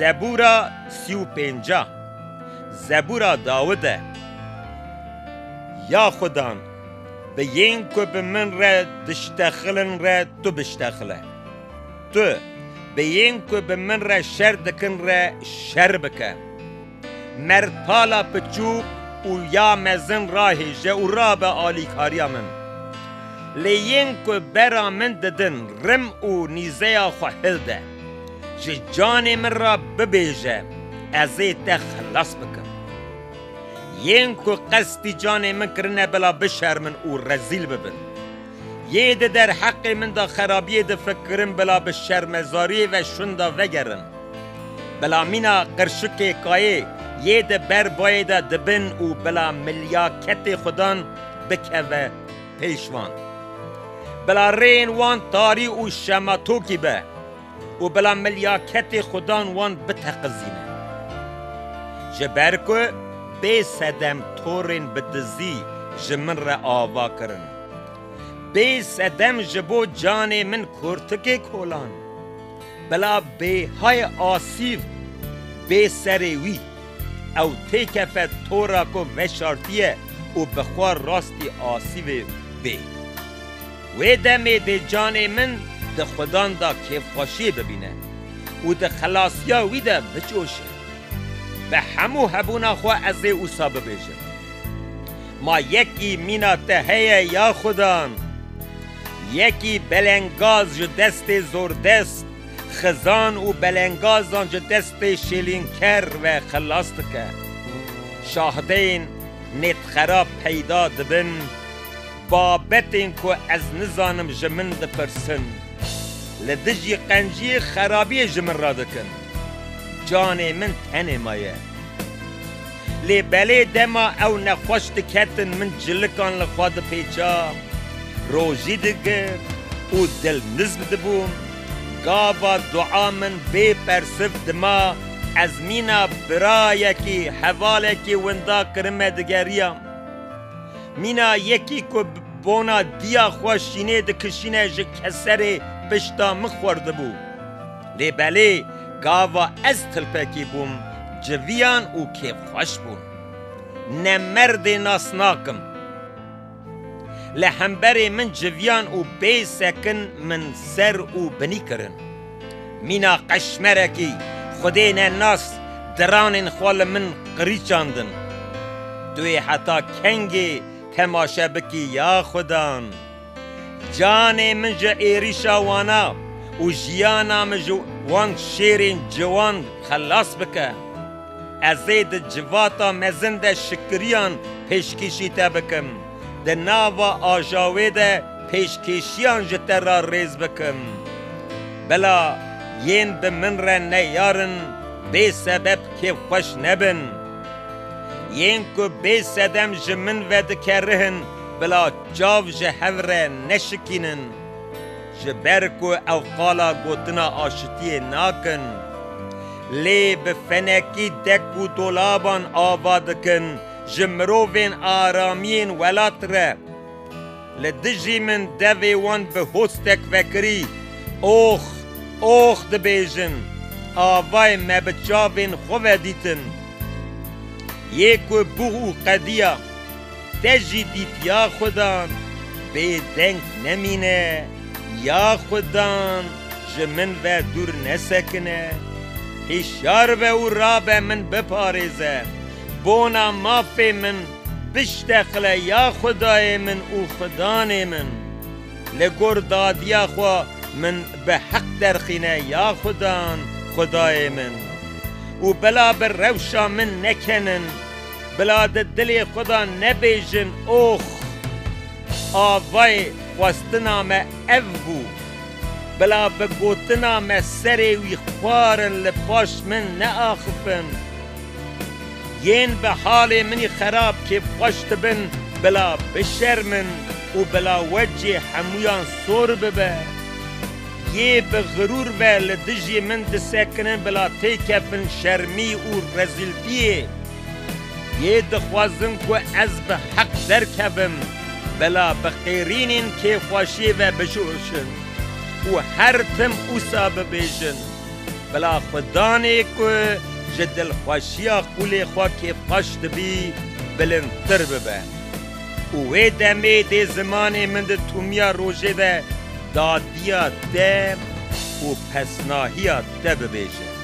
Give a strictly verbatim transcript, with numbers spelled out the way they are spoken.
Zebûra sî û pênca. Zebûra Dawid e. Ya Xudan, bi yên ku bi min re diştexilin re tu biştexile. Tu, bi yên ku bi min re şer dikin re şer bike. Merpala piçûk û ya mezin rahêje û rabe alîkariya min. Lê yên ku bera min didin, rim û nîzeya xwe hilde. Ji canê min re bibêje, ez ê te xilas bikim. Yên ku qestî canê min kirine, bila bişermin û rezîl bibin. Yê di derheqê min de xerabiyê difikirin, bila bi şermezariyê ve şunda vegerin. Bila mîna qirşikê kayê yê di ber bayê de dibin û bila milyaketê Xudan bikeve pêş wan. Bila rêyên wan tarî û şematokî be û bila milyaketê Xudan wan biteqizîne. Ji ber ku bê sedem torên bi dizî ji min re ava kirin. Bê sedem ji bo canê min kurtikê kolan. Bila bêhayê asîv bê serê wî. Ew têkefe tora ku veşartiye û bi xwe rastî asîvê bê. Wê demê dê canê min di Xudan de kêfxweşiyê bibîne û di xelasiya wî de bicoşe. Bi hemû hebûna xwe ez ê wisa bibêjim. Ma yekî mîna te heye ya Xudan? Yekî belengaz ji destê zordest, xizan û belengazan ji destê şêlînker ve xilas dike. Şahdeyên nêtxera peyda dibin, babetên ku ez nizanim ji min dipirsin. Li dijî qenciyê xerabiyê ji min re dikin. Canê min tenê maye. Lê belê dema ew nexweş diketin, min cilikan li xwe dipêça, rojî digirt û dilnizm dibûm. Gava dua min bê persiv dima, ez mîna birayekî, hevalekî winda kirime digeriyam. Mîna yekî ku bona diya xwe şînê dikişîne ji keserê pişta min xwerdibû. Lê belê gava ez tilpekî bûm, civiyan û kêfxweş bûm. Ne merdê nas nakim. Li hemberê min civiyan û bê sekin min ser û binî kirin. Mîna qeşmerekî, Xwedê nenas, diranên xwe li min qirîçandin. Tu yê heta kengê temaşe bikî ya Xudan? Canê min ji êrîşa wana û jiyana min ji wan şêrên ciwan xelas bike. Ez ê di civata mezin de şikiriyan pêşkêşî te bikim. Di nava ajawê de pêşkêşiyan ji te re rêz bikim. Bila yên bi min re neyarin, bê sebeb kêfxweş nebin. Yên ku bê sedem ji min ve dikerihin, bila çav ji hev re neşikînin. Ji ber ku ew qala gotina aşitiyê nakin, lê bi fenekî dek û dolaban ava dikin, ji mirovên aramiyên welat re. Li dijî min devê wan bi hostek vekirî, ox, ox dibêjin, avayê me bi çavên xwe ve dîtin. Yê ku bû û qediya, te jî dît ya Xudan, bêdeng nemîne, ya Xudan, ji min ve dûr nesekine. Hişyar be û rabe min biparêze. Bona mafê min biştexile ya Xwedayê min û Xudanê min. Li gor dadiya xwe min bi heq derxîne ya Xudan, Xwedayê min. Û bila bi rewşa min nekenin, bila di dilê xwe de nebêjin, ox, avayê xwestina me ev bû. Bila bi gotina me serê wî xwarin, li paş min neaxifin. Yên bi halê min î xerab kêfxweş dibin, bila bişermin û bila wecê hemûyan sor bibe. Yê bi xirûr ve li dijî min disekinin, bila têkevin şermî û rezîltiyê. Yê dixwazin ku ez bi heq derkevim, bila bi qêrînên kêfxweşiyê ve bijoşin û her tim wisa bibêjin. bila Xudanê ku ji dilxweşiya qûlê xwe kêfxweş dibî, bilindtir bibe. Û wê demê dê zimanê min di tûmiya rojê de dadiya te û pesnahiya te bibêje.